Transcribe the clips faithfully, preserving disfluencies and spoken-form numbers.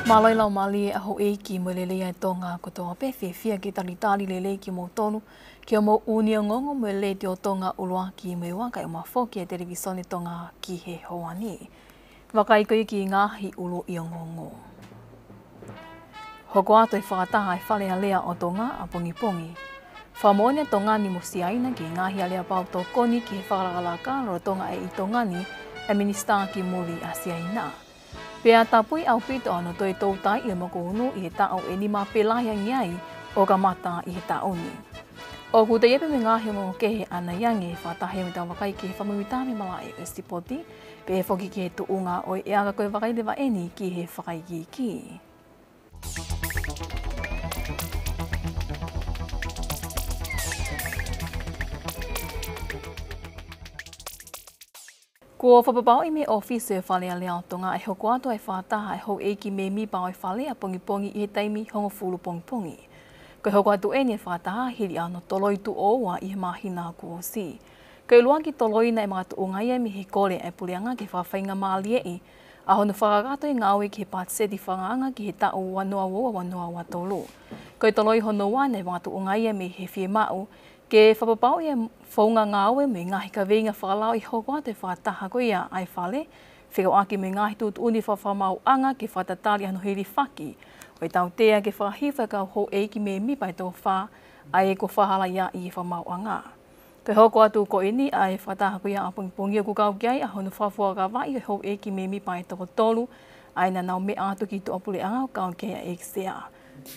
Mālō e laumālie ʻa houʻeiki mo e lelei ʻa e Tonga kotoa pē, fiefia ke talitali lelei kimoutolu ki hoʻomou ʻuuni ongoongo mo e Letiō Tonga ʻUluaki mo e Ua kae ʻumaʻā foki e Televīsone Tonga ki he houa ni. Vakai ko ia ki he ngaahi ʻuluʻi ongoongo. Hoko atu e fakataha ʻa e Fale Alea ʻo Tonga ʻapongipongi. Fakamoʻoni ʻa Tonga ni mo Siaina ki he ngaahi aleapau tokoni ki he fakalakalaka lolotonga e ʻi Tonga ni ʻa e Minisitā ki Muli ʻa Siaina. Pea tapui ʻaupito ʻa hono toe toutai ʻi he mokounu ʻi he taʻu ʻe nima pē lahi ange ai ʻo kamata ʻi he taʻu ni. ʻOku teʻeki ai pē mo e ngaahi ongoongo kehe ʻanai ange, fakataha mo ʻetau vakai ki he fakamuimuitaha mei he malaʻe ʻo e sipoti, pehē foki ki he tuʻunga ʻo e ʻea, ka ko e vakai leva eni ki he fakaikiiki. Kuo fakapapauʻi mei he ʻōfisi ʻo e Fale Alea ʻo Tonga ʻe hoko atu ʻa e fakataha ʻa e houʻeiki mēmipa ʻo e Fale ʻapongipongi ʻi he taimi hongofulu pongipongi. Ko e hoko atu eni e fakataha hili ʻa hono toloi tuʻo ua ʻi he māhina kuo ʻosi. Ko e ʻuluaki toloi naʻe makatuʻunga ia mei he kole ʻa e Puleʻanga ke fakafaingamālieʻi ʻa hono fakakakato e ngāue ki he patiseti fakaʻaongaʻi ki he taʻu ua noa ua ua ua noa ua tolu. Ko e toloi hono ua naʻe makatuʻunga ia mei he fiemaʻu ke fakapapauʻi e founga ngāue mo e ngaahi kaveinga fakalao ʻi he hoko atu e fakataha ko ia ʻa e Fale, fekauʻaki mo e ngaahi tuʻutuʻuni fakamaauʻanga ke fakatatali ʻa hono hilifaki ʻo e tautea ke fakahifo e kau houʻeiki mēmipa ʻe toko fā ʻa ia kuo fakahalaia ʻi he fakamaauʻanga. Ko e hoko atu ko eni ʻa e fakataha ko ia ʻapongipongi ʻoku kau ki ai ʻa hono fakafuakavaʻi ʻo e houʻeiki mēmipa ʻe toko tolu ʻa ia naʻa nau meʻa atu ki tuʻapuleʻanga, ʻo kau ki ai ʻa e ʻEiki Sea.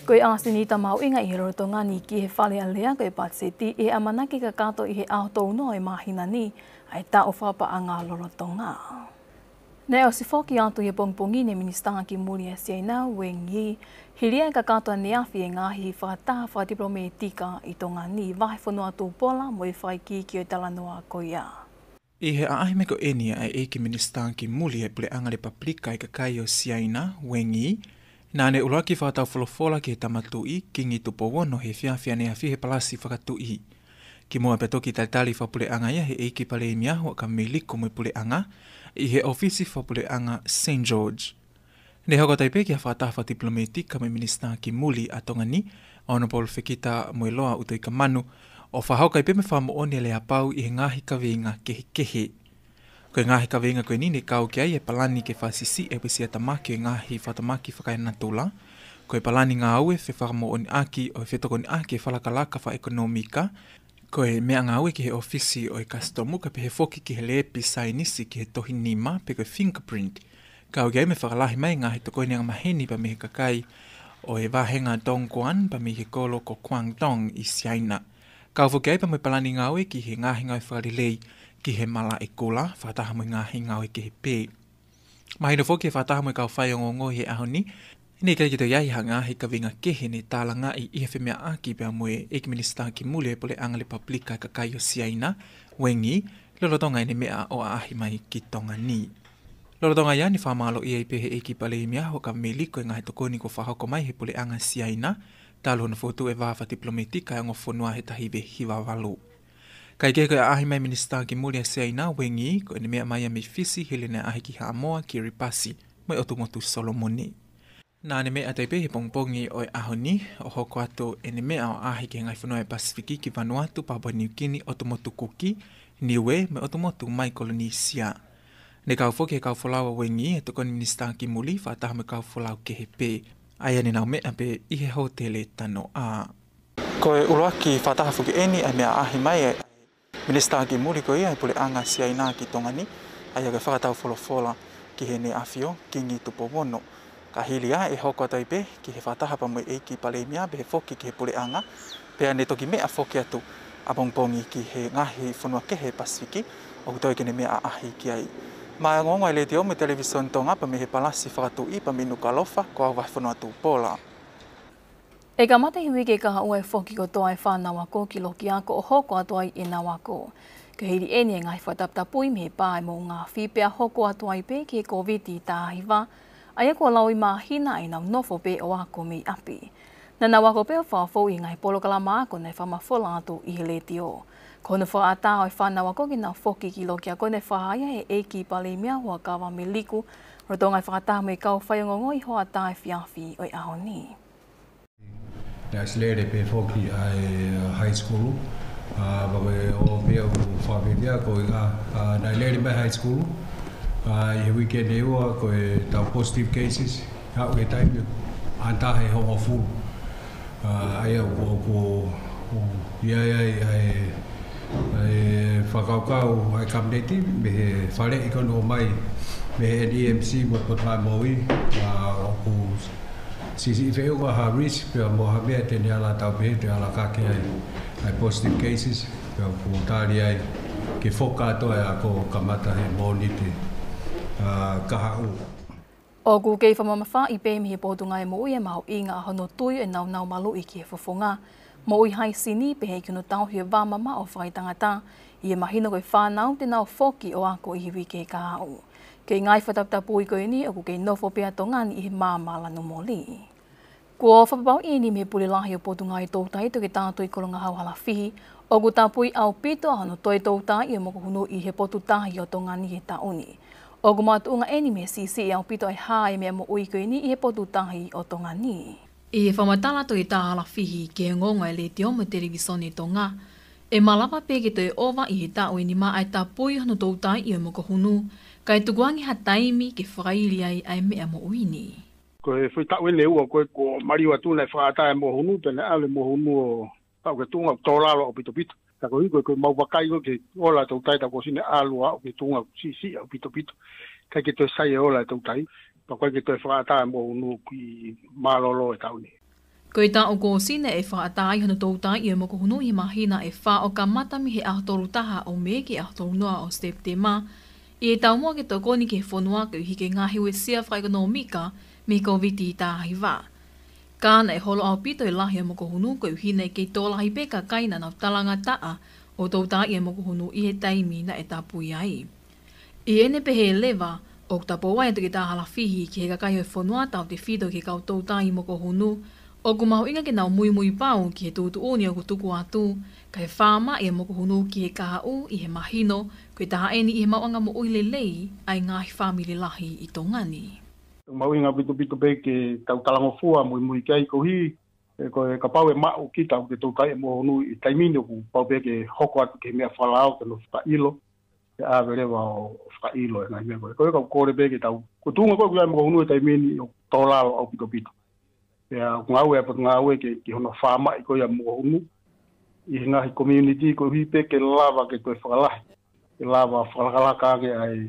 Ko e ʻasenita mahuʻinga ʻi he lolotonga ni ki he Fale Alea ko e patiseti ʻi he ʻamanaki ke kakato ʻi he ʻaho tolu noa ʻo e māhina ni ʻa e taʻu fakapaʻanga lolotonga. Naʻe ʻosi foki atu ʻi he pongipongi ni e Minisitā ki Muli ʻa Siaina, Wang Yi, hili ʻa e kakato ʻaneafi e ngaahi fakataha fakatipilometika ʻi Tonga ni, Vahefonua Tupola mo e fakaikiiki ʻo e talanoa ko ia. ʻI he ʻaʻahi mai ko eni ʻa e ʻEiki Minisitā ki Muli ʻa e Puleʻanga Lepupilika ʻa e Kakai ʻo Siaina, Wang Yi, naʻa ne ʻuluaki fakataufolofola ki he Tama Tuʻi, Kingi Tupou Ono, he efiafi ʻaneafi he Palasi Fakatuʻi. Kimuʻa pea toki talitali fakapuleʻanga ia ʻe he ʻEiki Palēmia, Huʻakavameiliku mo e Puleʻanga, ʻi he ʻōfisi fakapuleʻanga Saint George. Ne hoko atu ai pē ki ha fakataha fakatipilometika mo e Minisitā ki Muli ʻa Tonga ni, ʻa hono Polofekita Moeloa ʻUtoikamanu, ʻo fakahoko ai pē mo e fakamoʻoni aleapau ʻi he ngaahi kaveinga kehekehe. Ko e ngaahi kaveinga ko eni ne kau ki ai e palani ke fakasiʻisiʻi e uesia tamaki ʻo e ngaahi fakatamaki fakaenatula, ko e palani ngāue fefakamoʻoniʻaki ʻo e fetokoniʻaki e fakalakalaka fakaʻekonōmika, ko e meʻangāue ki he ʻōfisi ʻo e kasitomu, kae pehē foki ki he lepi saienisi ki he tohi nima pe ko e fingerprint, kau ki ai mo e fakalahi mai e ngaahi tokoni angamaheni pea mei he kakai ʻo e vāhenga Dongguan pea mei he kolo ko Guangdong ʻi Siaina. Kau foki ai pea mo e palani ngāue ki he ngaahi ngāue fakalelei ki he malaʻekula, fakataha mo e ngaahi ngāue kehe pē. Mahino foki he fakataha mo e kau faiongoongo ʻi he ʻaho ni, ne ʻikai ke toe ʻi ai ha ngaahi kaveinga kehe ne tālangaʻi ʻi he femeʻaʻaki pea mo e ʻEiki Minisitā ki Muli ʻa e Puleʻanga Lepupilika ʻa e Kakai ʻo Siaina, Wang Yi, lolotonga ʻene meʻa ʻo ʻaʻahi mai ki Tonga ni. Lolotonga ia ne fakamālōʻia ai pē ʻe he ʻEiki Palēmia, Huʻakavameiliku, e ngaahi tokoni kuo fakahoko mai ʻe he Puleʻanga Siaina, talu hono fokotuʻu e vā fakatipilometika ʻa e ongo fonua he taha hiva hiva valu. Kae kehe, ko e ʻaʻahi mai e Minisitā ki Muli ʻa Siaina, Wang Yi, ko ʻene meʻa mai ia mei Fisi hili ʻene ʻaʻahi ki Haʻamoa, Kiripasi mo e ʻOtu Motu Solomone. Naʻa ne meʻa atu ai pē he pongipongi ʻo e ʻaho ni, ʻo hoko atu ʻene meʻa ʻo ʻaʻahi ki he ngaahi fonua ʻo e Pasifiki ki Vanuatu, Papua Niukini, ʻOtu Motu Kuki, Niuē mo e ʻOtu Motu Maikolonisia. Ne kau foki ʻe he kau folau ʻa Wang Yi ʻi he tokoni Minisitā ki Muli, fakataha mo e kau folau kehe pē, ʻa ia ne nau meʻa pē ʻi he hōtele Tanoʻa. Ko e ʻuluaki fakataha foki eni ʻa e meʻa ʻaʻahi mai e Minisitā ki Muli ko ia ʻa e Puleʻanga Siaina ki Tonga ni, ʻa ia ko e fakataufolofola ki heʻene ʻAfio, Kingi Tupou Ono. Ka hili ia ʻe hoko atu ai pē ki he fakataha pea mo e ʻEiki Palēmia, pehē foki ki he Puleʻanga, pea ne toki meʻa foki atu ʻapongipongi ki he ngaahi fonua kehe Pasifiki ʻoku toe ke ne meʻa ʻaʻahi ki ai. Maʻá e ongoongo ʻa e Letiō mo e Televīsone Tonga pea mei he Palasi Fakatuʻi pea mei Nukuʻalofa, ko au Vahefonua Tupola. ʻE kamata ʻi he uike kahaʻu e foki kotoa e fānau ako ki loki ako ʻo hoko atu ai ʻenau ako. Ko e hili eni e ngaahi fakataputapui mei he pā ʻa e moʻunga afi pea hoko atu ai pē ki he Kōviti taha hiva, ʻa ia kuo laui māhina ʻenau nofo pē ʻo ako mei ʻapi. Naʻa nau ako pē ʻo fakafou ʻi he ngaahi polokalama ako naʻe fakamafola atu ʻi he Letiō. Ko hono fakaʻatā ʻo e fānau ako ke nau foki ki loki ako naʻe fakahā ia ʻe he ʻEiki Palēmia, Huʻakavameiliku, Lolotonga e fakataha mo e kau faiongoongo ʻi he hoʻatā efiafi ʻo e ʻaho ni. Naʻe ʻosi lele pē foki ʻa e, uh, high school. Uh, pea ko e ʻoku pehē ʻoku fakafiefia ko e, uh, uh, naʻe lele mai high school. Uh, ʻi he weekend ʻe ua ko e tau positive cases. Aʻu ki he taimi ʻe taha ʻe hongofulu. Uh, ʻa ia ʻoku, ʻoku, ʻoku ʻi ai ʻa e, ʻa e fakakaukau ʻa e Kapineti mei he faleʻi ko eni ʻomai mei he N E M C mo e Potungāue Moʻui, uh, ʻoku siʻisiʻi feʻunga ha risk pea mo ha meʻa te ne ala tau pehē te ala kake ai ʻa e positive cases, pea ʻoku tali ai ke foka atu ʻa e ako kamata he Mōnite, uh, kahaʻu. ʻOku kei fakamamafaʻi pē mei he Potungāue Moʻui e mahuʻinga ʻa hono tui e nāunau maluʻi ki he fofonga, moʻui haisini pehē ki hono tauhi e vā mamaʻo fakaetangata, ʻi he mahino ko e fānau te nau foki ʻo ako ʻi he uike kahaʻu. Kei ngaahi fakataputapui ko eni ʻoku kei nofo pē ʻa Tonga ni ʻi he maama lanu moli. Kuo fakapapauʻi eni mei he Pule Lahi ʻo e Potungāue Toutai Toketā Tuʻikolongahau Halafihi, ʻoku tapui ʻaupito ʻa hono toe toutai e mokohunu ʻi he potu tahi ʻo Tonga ni he taʻu ni. ʻOku makatuʻunga eni mei he siʻisiʻi ʻaupito ʻa e hā e meʻa moʻui ko eni ʻi he potu tahi ʻo Tonga ni. ʻI he fakamatala ʻa Toketā Halafihi ki he ongoongo ʻa e Letiō mo e Televīsone Tonga, ʻe malava pē ke toe ʻova ʻi he taʻu ʻe nima ʻa e tapui hono toutai e mokohunu, kae tukuange ha taimi ke fakaili ai ʻa e meʻa moʻui ni. Ko e foʻi taʻu ʻeni ʻe ua ko ē kuo maliu atu naʻe fakaʻatā e mokohunu, pea naʻe ʻalu e mokohunu ʻo aʻu ki tuʻunga ʻoku tō lalo ʻaupito. Ka ko e ʻuhi ko e, ko e mau vakai ko ē ki he ola e toutai, taʻu kuo ʻosi naʻe ʻalu ʻo aʻu ki tuʻunga ʻoku siʻisiʻi ʻaupito. ʻIkai ke toe sai e ola e toutai, pea ʻikai ke toe fakaʻatā e mokohunu ki mālōlō e taʻu ni. Ko e taʻu kuo ʻosi naʻe fakaʻatā ai hono toutai e mokohunu ʻi he māhina ʻe fā ʻo kamata mei he ʻaho tolu taha ʻo Mē ki he ʻaho tolu noa ʻo Sepitema, ʻi he taumuʻa ke tokoni ki he fonua koeʻuhi ko e ngaahi uesia fakaʻekonōmika mei he Kōviti taha hiva. Ka naʻe holo ʻaupito e lahi e mokohunu koeʻuhi naʻe kei tokolahi pē kakai naʻa nau talangataʻa ʻo toutai e mokohunu ʻi he taimi naʻe tapui ai. ʻI heʻene pehē leva, ʻoku tapou ai ʻa Toketā Halafihi ki he kakai ʻo e fonua tautefito ki he kau toutai mokohunu, ʻoku mahuʻinga ke nau muimui pau ki he tuʻutuʻuni ʻoku tuku atu, kae fāmaʻi e mokohunu ki he kahaʻu ʻi he mahino ko e taha ʻeni ʻi he maʻuʻanga moʻui lelei ʻa e ngaahi fāmili lahi ʻi Tonga ni. Mahuʻinga ʻaupito pē ke tau talangofua muimui ki ai koeʻuhi, ʻe, ko e kapau ʻe maʻu kita ʻoku toutai e mokohunu ʻi he taimi ni ʻoku pau pē ke hoko atu ki he meʻa fakalao ke nau fakaʻilo, ke ʻave leva ʻo fakaʻilo e ngaahi meʻa ko ē. Ko e kau kole pē ke tau, ko e tuʻunga ko ē ʻoku ʻi ai e mokohunu he taimi ni ʻoku tō lalo ʻaupito. Pea ʻoku ngāue e Potungāue ke, ki hono fāmaʻi ko ia e mokohunu ʻi he ngaahi community koeʻuhi pē ke lava ke toe fakalahi, ke lava fakalakalaka ange ʻa e,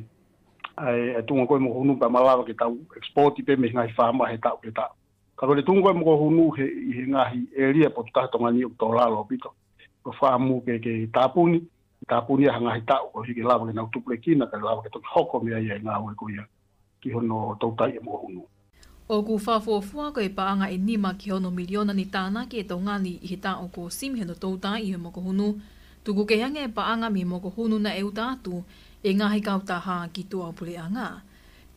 ʻa e, ʻa e tuʻunga ko ē e mokohunu pea malava ke tau export pē mei he ngaahi fāmaʻi he taʻu ki he taʻu. Ka ko e tuʻunga ko ē e mokohunu he, ʻi he ngaahi ʻēlia potu tahi ʻo Tonga ni ʻoku tō lalo ʻaupito. Ko e fakaʻamu ke, ke tāpuni, tāpuni ʻa e ngaahi taʻu koeʻuhi ke lava ke nau tupulekina, kae lava ke toki hoko mei ai e ngāue ko ia ki hono toutai e mokohunu. ʻOku fakafuofua ko e paʻanga ʻe nima ki he ono miliona ne tānaki ʻe Tonga ni ʻi he taʻu kuo ʻosi mei hono toutai e mokohunu, tuku kehe ange e paʻanga mei he mokohunu naʻe uta atu ʻe he ngaahi kautaha ki tuʻapuleʻanga.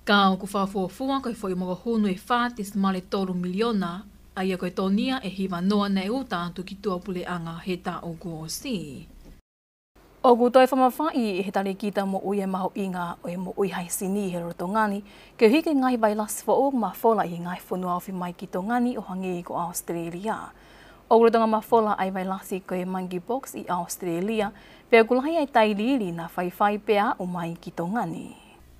Ka ʻoku fakafuofua ko e foʻi mokohunu ʻe fā tesimale tolu miliona, ʻa ia ko e tonia ʻe hiva noa naʻe uta atu ki tuʻapuleʻanga he taʻu kuo ʻosi. ʻOku toe fakamamafaʻi ʻe he talēkita moʻui e mahuʻinga ʻo e moʻui haisini he lolotonga ni, koeʻuhi ko e ngaahi vailasi foʻou ʻoku mafola ʻi he ngaahi fonua ofi mai ki Tonga ni ʻo hangē ko ʻAositelēlia. ʻOku lolotonga mafola ʻa e vailasi ko e monkeypox ʻi ʻAositelēlia, pea ʻoku lahi ʻa e tailiili naʻa faifai pea aʻu mai ki Tonga ni.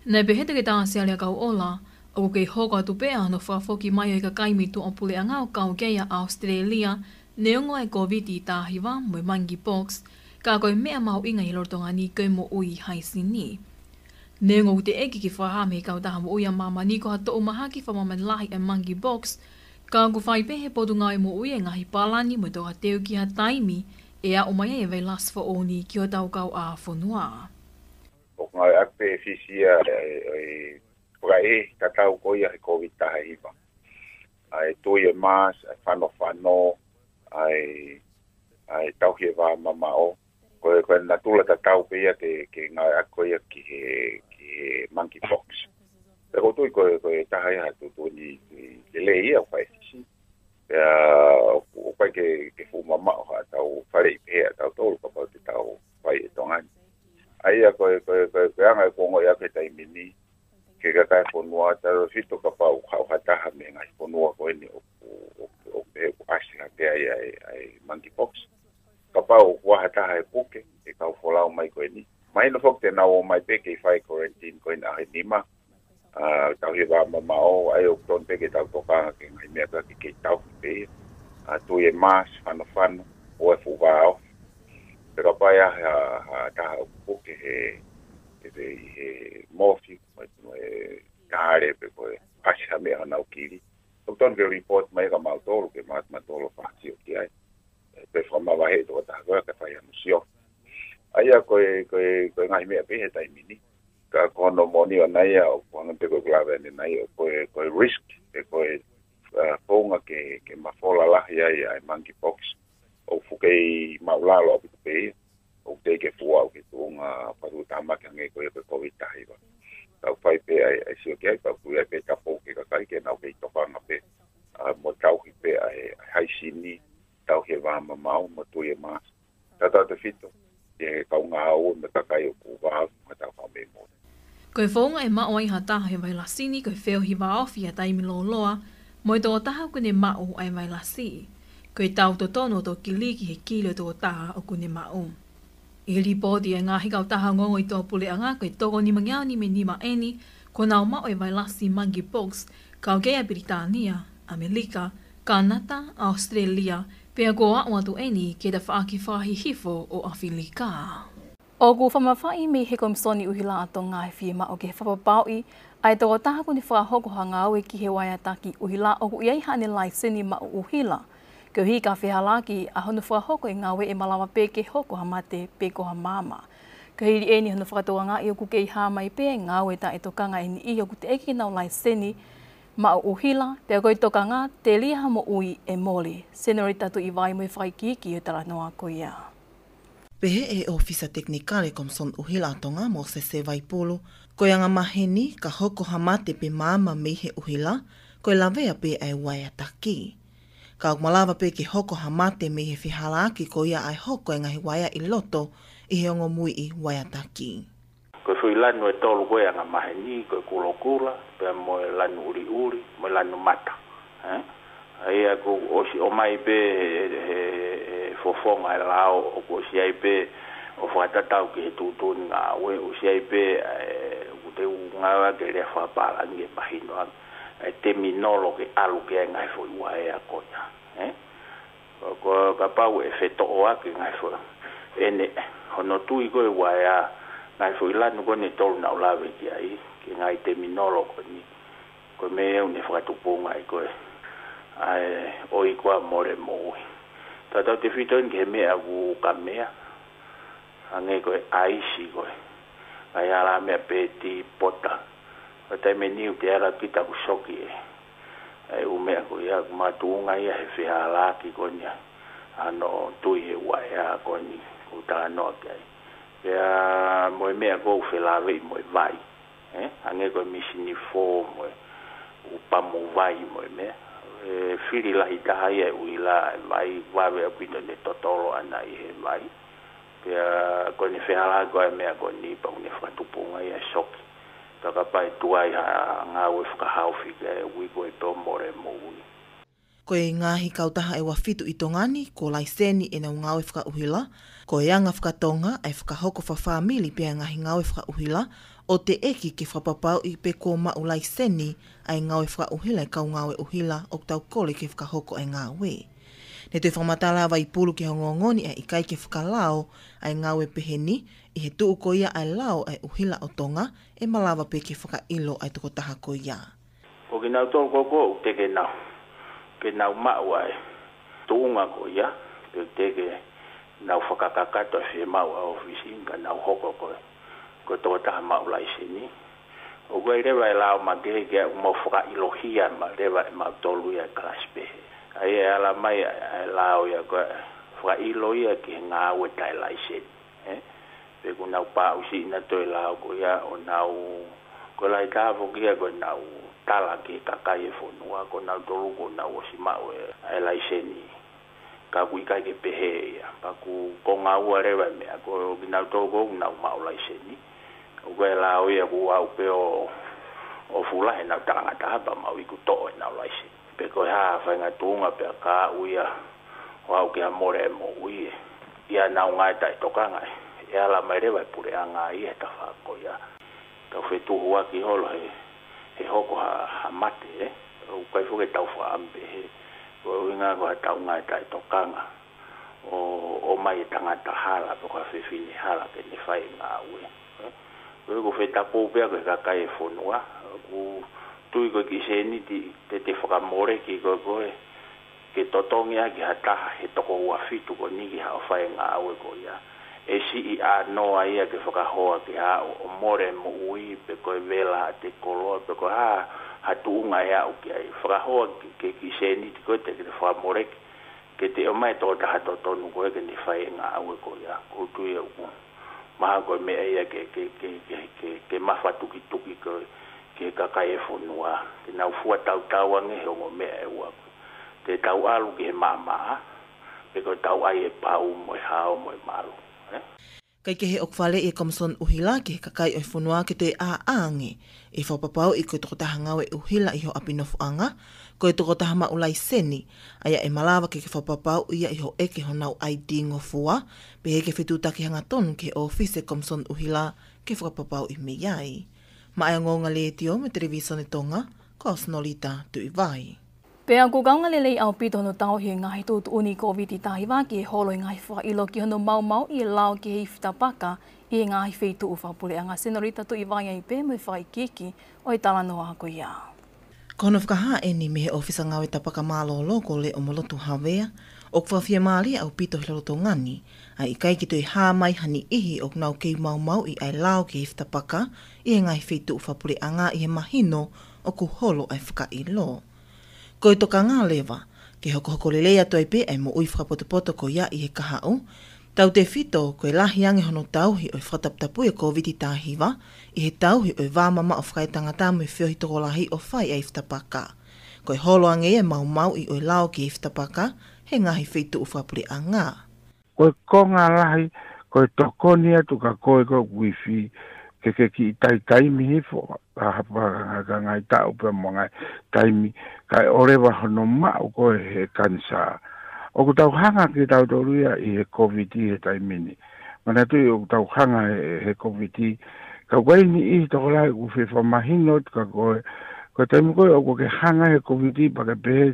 Naʻe pehē ʻe Toketā Sialea Kauʻola, ʻoku kei hoko atu pē ʻa hono fakafoki mai ʻo e kakai mei tuʻapuleʻanga ʻo kau ki ai ʻa ʻAositelēlia, neongo ʻa e Kōviti taha hiva mo e monkeypox, ka ko e meʻa mahuʻinga ʻi he lolotonga ni ko e moʻui haisini. Neongo ʻoku teʻeki ke fakahā mei he Kautaha Moʻui ʻa Māmani ko ha toʻu mahaki fakamāmani lahi ʻa e monkeypox, ka ʻoku fai pē ʻe he Potungāue Moʻui e ngaahi palani mo e tokateu ki ha taimi ʻe aʻu mai ai e vailasi foʻou ni ki hotau kauʻāfonua. ʻOku ngāueʻaki pē ʻe Fisi ʻa e, ʻa e fakaʻehiʻehi tatau ko ia he Kōviti taha hiva. ʻA e tui e mask, ʻa e fanofano, ʻa e, ʻa e tauhi e vā mamaʻo. Ko e, ko e natula tatau pē ia ke, ke ngāueʻaki ko ia ki he, ki he monkeypox. Pea ʻoku ou tui ko e, ko e taha ia ha tuʻutuʻuni lelei ia ʻoku fai ʻe Fisi. Pea ʻoku, ʻoku ʻikai ke, ke fuʻu mamaʻo haʻatau faleʻi pehē ʻa tautolu kapau te tau fai ʻe Tonga ni. ʻA ia ko e, ko e, ko e, ko e anga ʻeku ongoʻi ʻaku he taimi ni, ki he kakai e fonua, tautautefito kapau ʻoku haʻu ha taha mei he ngaahi fonua ko eni ʻoku, ʻoku, ʻoku pehē ʻoku ʻasi ha pē ai ʻa e, ʻa e monkeypox. Kapau ʻoku ʻi ai ha taha ʻe puke ʻi he kau folau mai ko eni, mahino foki te nau ō mai pē ke fai quarantine ko eni ʻaho ʻe nima. ʻA, tauhi e vā mamaʻo, ʻa ia ʻoku tonu pē ke tau tokanga ki he ngaahi meʻa ko ē ke kei tauhi pē ia. ʻA, tui e mask, fanofano, ʻo e fuʻu vā ofi. Pea kapau ʻe ʻi ai ha, ha taha ʻoku puke he, he, he, he mofi, mo e, mo e tale pe ko e ʻasi ha meʻa honau kili, ʻoku tonu ke report mai kia mautolu, ke ma-, mautolu fakasio ki ai. Pea fakamavaheʻi e tokotaha ko ia kae fai hano sio. ʻA ia ko e, ko e, ko e ngaahi meʻa pē he taimi ni. Ka ko hono moʻoni ʻona ia ʻoku hangē pē ko ʻeku lave ʻanenai, ʻoku, ko e, ko e risk, pe ko e, ʻa, founga ke, ke mafola lahi ai ʻa e monkeypox, ʻoku fuʻu kei māʻulalo ʻaupito pē ia. ʻOku teʻeki ke fuʻu aʻu ki he tuʻunga fakatuʻutāmaki hangē ko ia ko e COVID taha hiva. Tau fai pē ʻa e, ʻa e sio ki ai, pea ʻoku ʻi ai pē e tapu ki he kakai ke nau kei tokanga pē, ʻa, mo tauhi pē ʻa e, ʻa e haisini, tauhi e vā mamaʻo, mo tui e mask. Tautautefito ki he kau ngāue mo e kakai ʻoku vā ofi mo e tau fakamei mo. Ko e founga ʻe maʻu ai ha taha he vailasi ni ko e feohi vā ofi ʻi ha taimi lōloa mo e tokotaha ʻoku ne maʻu ʻa e vailasi. Ko e tau totonu ʻo toki liki he kili ʻo e tokotaha ʻoku ne maʻu. ʻI he lipooti ʻa e ngaahi kautaha ongoongo ʻi tuʻapuleʻanga, ko e toko nimangeau nima nima ʻeni kuo nau maʻu e vailasi monkeypox, kau ki ai ʻa Pilitānia, ʻAmelika, Kānata, ʻAositelēlia, pea kuo aʻu atu ʻeni ki he tafaʻaki fakahihifo ʻo ʻAfilika. ʻOku fakamafaiʻi mei he Komisoni ʻUhila ʻa Tonga ʻa e fiemaʻu ke fakapapauʻi ʻa e tokotaha ʻoku ne fakahoko ha ngāue ki he uaea taki ʻuhila ʻoku ʻi ai haʻane laiseni maʻu ʻuhila, koeʻuhi ka fehālaaki ʻa hono fakahoko e ngāue ʻe malava pē ke hoko ha mate pe ko ha maama. Ko e hili ʻeni hono fakatokangaʻi ʻoku kei hā mai pē e ngāue taʻetokanga ʻe niʻihi ʻoku teʻeki ke nau laiseni maʻu ʻuhila, pea ko e tokanga telia ha moʻui ʻe mole. Senorita Tuʻivai mo e fakaikiiki ʻo e talanoa ko ia. Pehē ʻe he ʻōfisa tekinikale Komisoni ʻUhila ʻa Tonga, Mōsese Vaipulu, ko e angamaheni ka hoko ha mate pe maama mei he ʻuhila, ko e lavea pē ʻa e uaea taki. Ka ʻoku malava pē ke hoko ha mate mei he fehālaaki ko ia ʻa e hoko e ngaahi uaea ʻi loto ʻi he ongo muiʻi uaea taki. Ko e foʻi lanu ʻe tolu ko e angamaheni, ko e kulokula, pea mo e lanu ʻuliʻuli, mo e lanu mata. Ē? ʻA ia kuo ʻosi ʻomai pē he, he, he fofonga e lao, ʻoku ʻosi ʻi ai pē ʻo fakatatau ki he tuʻutuʻuni ngāue, ʻosi ʻi ai pē, ē, ʻoku te u ngāueʻaki e lea fakapālangi ke mahino ange, e teminolosi ke ʻalu ki ai e ngaahi foʻi uaea ko ia. Ē? Ko, ko, kapau ʻe fetoʻoaki e ngaahi foʻi, ʻene, hono tui ko e uaea, ngaahi foʻi lanu ko eni ʻe tolu naʻa ku lave ki ai, ki he ngaahi teminolosi ko eni, ko e meʻa ʻoku ne fakatupunga ai ko e, ʻa e ʻoi ko ā mole moʻui. Tautautefito eni ki he meʻa ʻoku ka meʻa, hangē ko e ʻaisi ko e, ʻa e ala meʻa pē tī pota. Ko e taimi ʻe niʻihi ʻoku te ala kita ʻoku soki e, ʻa e ʻū meʻa ko ia, ʻoku makatuʻunga ia he fehālaaki ko eni ʻa hono tui he uaea ko eni ʻoku talanoa ki ai. Pea mo e meʻa ko ē ʻoku felāveʻi mo e vai. Ē? Hangē ko e misini fō mo e ʻū pamu vai mo e meʻa. ʻE fili lahi taha ia e ʻuhila e vai, vave ʻaupito ʻene totolo ʻana ʻi he vai. Pea ko ʻene fehālaaki ko ā e meʻa ko eni pea ʻoku ne fakatupunga ia e soki. Ka kapau ʻe tuai ha ngāue fakahaofi ki ai ʻoku ui ko e pē ʻo mole moʻui. Ko e ngaahi kautaha ʻe ua fitu ʻi Tonga ni kuo laiseni ʻenau ngāue fakaʻuhila, ko e anga fakatonga ʻa e fakahoko fakafāmili pea ngaahi ngāue fakaʻuhila, ʻo teʻeki ke fakapapauʻi pe kuo maʻu laiseni ʻa e ngāue fakaʻuhila e kau ngāue ʻuhila ʻoku tau kole ke fakahoko ʻa e ngāue. Ne toe fakamatala ʻa Vaipulu ki he ongoongo ni ʻa e ʻikai ke fakalao ʻa e ngāue pehē ni, ʻi he tuʻu ko ia ʻa e lao ʻa e ʻuhila ʻo Tonga, ʻe malava pē ke fakaʻilo ʻa e tokotaha ko ia. Ko kinautolu ko ē ʻoku teʻeki ke nau, ke nau maʻu ʻa e tuʻunga ko ia, pe teʻeki ke nau fakakakato e fiemaʻu ʻa e ʻōfisi ni ka nau hoko ko e, ko e tokotaha maʻu laiseni. ʻOku ʻi ai leva e lao makehe ke ʻoku mau fakaʻilohia mai leva ʻe mautolu ia e kalasi pehē. ʻA ia ʻe ala mai ʻa e, ʻa e lao ia ko e fakaʻilo ia ki he ngāue taʻe laiseni. Ē? Pe ʻoku nau pāʻusiʻi ʻenautolu e lao ko ia ʻo nau, ko e lahi taha foki ia ko ʻenau tala ki he kakai e fonua, ko nautolu kuo nau ʻosi maʻu e, ʻa e laiseni. Ka ʻoku ʻikai ke pehē ia. Pea ʻoku konga ua leva e meʻa, ko kinautolu ʻoku nau maʻu laiseni. ʻOku ʻi ai e lao ia ʻoku aʻu pē ʻo ʻOku fuʻu lahi ʻenau talangataʻa pea mau iku toʻo ʻenau laiseni. Pe ko e hā ha faʻahinga tuʻunga pea ka aʻu ia ʻo aʻu ki ha mole e moʻui ē. ʻI heʻenau ngāue taʻetokanga ē, ʻe ala mai leva e puleʻanga ia he tafaʻaki ko ia. Tau fetuhuaki holo he, he hoko ha, ha mate ē. ʻOku ʻikai foki ke tau fakaʻamu pehē. Ko e ʻuhinga ko haʻatau ngāue taʻetokanga ʻo, ʻomai e tangata hala, pe ko ha fefine hala ke ne fai e ngāue. Ko e, ʻoku fetapu pea ko e kakai e fonua, ʻoku tui ko e kiʻi sēniti te te fakamoleki ko ē ko ē, ke totongi ʻaki ha taha he toko ua fitu ko eni ke haʻu ʻo fai e ngāue ko ia. ʻE siʻi ʻānoa ia ke fakahoa ke haʻu ʻo mole e moʻui, pe ko e vela ʻa e koloa, pe ko e hā ha tuʻunga ʻe aʻu ki ai. Fakahoa ke, ke kiʻi sēniti ko ē te ke fakamoleki ke te ʻomai e tokotaha totonu ko ē ke ne fai e ngāue ko ia. ʻOku ou tui ʻoku mahalo ko e meʻa ia ke, ke, ke mafatukituki ko ē ki he kakai e fonua. Ke nau fua tautau ange he ongo meʻa ʻe ua. Te tau ʻalu ki he maʻamaʻa, pe ko e tau ʻai e pau mo e hao mo e malu. Ē? Kae kehe ʻoku faleʻi e Komisoni ʻUhila ki he kakai ʻo e fonua ke toe ʻā ange ʻi he fakapapauʻi ko e tokotaha ngāue ʻuhila ʻi ho ʻapi nofoʻanga, ko e tokotaha maʻu laiseni, ʻa ia ʻe malava ke ke fakapapauʻi ia ʻi hoʻo ʻeke honau ID ngofua, pehē ki he fetuʻutaki hangatonu ki he ʻōfisi e Komisoni ʻUhila ke fakapapauʻi mei ai. Maʻá e Ongoongo Letiō mo e Televisone Tonga, ko au Senolita Tuʻivai. Pea ʻoku kaunga lelei ʻaupito hono tauhi e ngaahi tuʻutuʻuni Kōviti taha hiva ki he holo e ngaahi fakaʻilo ki hono maumauʻi e lao ki he ifi tapaka ʻi he ngaahi feituʻu fakapuleʻanga. Senolita Tuʻivai ai pē mo e fakaikiiki ʻo e talanoa ko ia. Ko hono fakahā ʻeni mei he ʻōfisa ngāue tapaka mālōlō ko Leʻomolotu Havea, ʻoku fakafiemālie ʻaupito he lolotonga ni, ʻa e ʻikai ke toe hā mai ha niʻihi ʻoku nau kei maumauʻi ʻa e lao ki he ifi tapaka ʻi he ngaahi feituʻu fakapuleʻanga ʻi he mahino ʻoku holo ʻa e fakaʻilo. Ko e tokanga leva ke hokohoko lelei atu ai pē ʻa e moʻui fakapotopoto ko ia ʻi he kahaʻu, tautefito ko e lahi ange hono tauhi ʻo e fakataputapui e Kōviti taha hiva ʻi he tauhi ʻo e vā mamaʻo fakaetangata mo e feohi tokolahi ʻo fai ʻa e ifi tapaka. Ko e holo ange ia e maumauʻi ʻo e lao ki he ifi tapaka he ngaahi feituʻu fakapuleʻanga. Ko e konga lahi, ko e tokoni atu kia koe ko ē ʻoku ifi, ke ke kiʻi taitaimi hifo, ka hapa ka ngaahi taʻu pea mo e ngaahi taimi, kae ʻoua leva hono maʻu koe he kanisā. ʻOku tau hanga kitautolu ia ʻi he Kōviti he taimi ni. Manatuʻi ʻoku tau hanga he, he Kōviti, ka ʻoku ʻi ai e niʻihi tokolahi ʻoku fie fakamahino atu kia koe, ko e taimi ko ē ʻoku ke hanga he Kōviti pea ke pehē,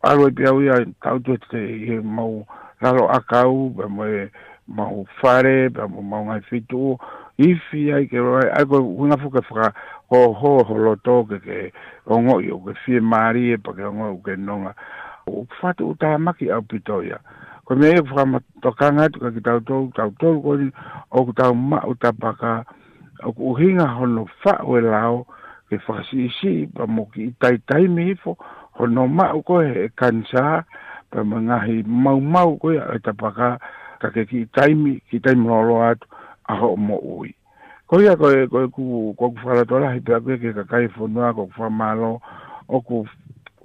ʻalu ai pē au ia, tau tuʻu ʻi heʻemau lalo ʻakau, pea mo ʻemau fale, pea mo ʻemau ngaahi feituʻu, ifi ai ke loi, ʻa ia ko e ʻuhinga foki ke fakahōhō ho loto ke ke ongoʻi ʻoku ke fiemālie, pea ke ongoʻi ʻoku ke nonga. ʻOku fakatuʻutāmaki ʻaupito ia. Ko e meʻa ia ʻoku fakamatokanga atu kia kitautolu, tautolu ko eni ʻoku tau maʻu tapaka, ʻoku ʻuhinga hono faʻu e lao, ke fakasiʻisiʻi pea mo kiʻi taitaimi hifo hono maʻu koe he kanisā, pea mo e ngaahi maumau ko ia ʻo e tapaka, ka ke kiʻi taimi, kiʻi taimi lōloa atu ʻa hoʻo moʻui. Ko ia ko e, ko e ʻoku, ko ʻeku fakalotolahi pē au ki he kakai fonua, ko ʻeku fakamālō, ʻoku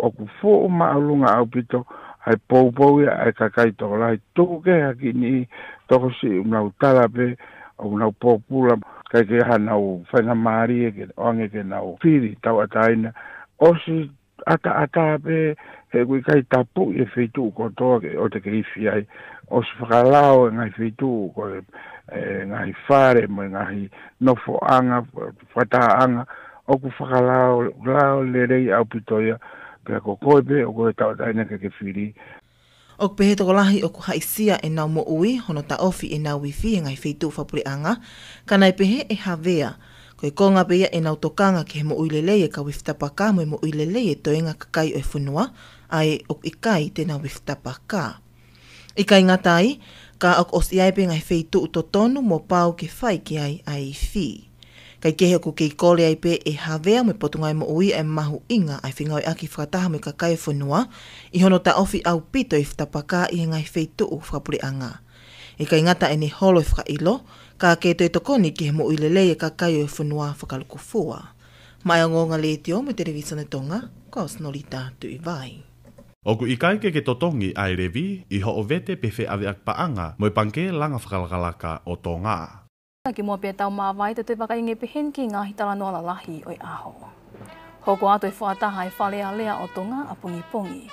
ʻoku fuʻu māʻolunga ʻaupito ʻa e poupou ia ʻa e kakai tokolahi, tuku kehe ha kiʻi niʻihi tokosiʻi ʻoku nau tala pē ʻoku nau pōpula, ʻikai ke ʻi ai hanau faingamālie ke ʻoange ke nau fili tauʻatāina. ʻOsi ʻataʻatā pē he ʻoku ʻikai tapuʻi e feituʻu kotoa ke ʻoua te ke ifi ai. ʻOsi fakalao e ngaahi feituʻu ko e, e ngaahi fale mo e ngaahi nofoʻanga, fakatahaʻanga, ʻoku fakalao, lao lelei ʻaupito ia, pea ko koe pē ʻoku ke tauʻatāina ke ke fili. ʻOku pehē tokolahi ʻoku haʻisia ʻenau moʻui hono taʻofi ʻenau ifi he ngaahi feituʻu fakapuleʻanga, ka naʻe pehē ʻe Havea, ko e konga pē ia ʻenau tokanga ki he moʻui lelei e kau ifi tapaka mo e moʻui lelei e toenga kakai ʻo e fonua, ʻa ē ʻoku ʻikai te nau ifi tapaka. ʻIkai ngata ai, ka ʻoku ʻosi ʻi ai pē ngaahi feituʻu totonu mo pau ke fai ki ai ʻa e ifi. Kae kehe ʻoku kei kole ai pē ʻe Havea mo e Potungāue Moʻui ʻa e mahuʻinga ʻa e fengāueʻaki fakataha mo e kakai e fonua ʻi hono taʻofi ʻaupito e ifi tapaka ʻi he ngaahi feituʻu fakapuleʻanga. ʻIkai ngata ʻene holo e fakaʻilo, ka ke toe tokoni ki he moʻui lelei e kakai ʻo e fonua fakalūkufua. Maʻá e Ongoongo Letiō mo e Televisone Tonga, ko au Senolita Tuʻivai. ʻOku ʻikai ke ke totongi ʻa e levi ʻi hoʻo vete pe feʻaveʻaki paʻanga mo e Pangikē Langa Fakalakalaka ʻo Tonga. Ka kimuʻa pea tau māvae, tau toe vakai ange pē heni ki he ngaahi talanoa lalahi ʻo e ʻaho. Hoko atu e fakataha ʻa e Fale Alea ʻo Tonga ʻapongipongi.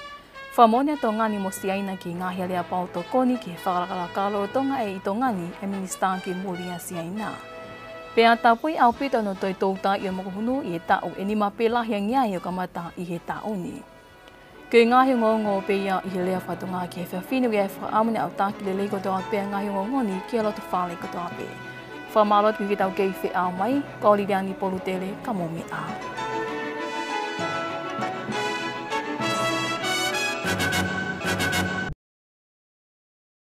Fakamoʻoni ʻa Tonga ni mo Siaina ki he ngaahi aleapau tokoni ki he fakalakalaka lolotonga ʻe ʻi Tonga ni ʻa e Minisitā ki Muli ʻa Siaina. Pea tapui ʻaupito hono toe toutai ʻo e mokohunu ʻi he taʻu ʻe nima pē lahi ange ai ʻo kamata ʻi he taʻu ni. Ko e ngaahi ongoongo pē ia ʻi he lea fakatonga ki he efiafi ni, ʻoku ʻi ai e fakaʻamu naʻa tau taki lelei kotoa pē ʻa e ngaahi ongoongo ni ki he loto fale kotoa pē. Fakamālō atu ki he tau kei feʻao mai, ko Liliani Polutele ka mou meʻa ā.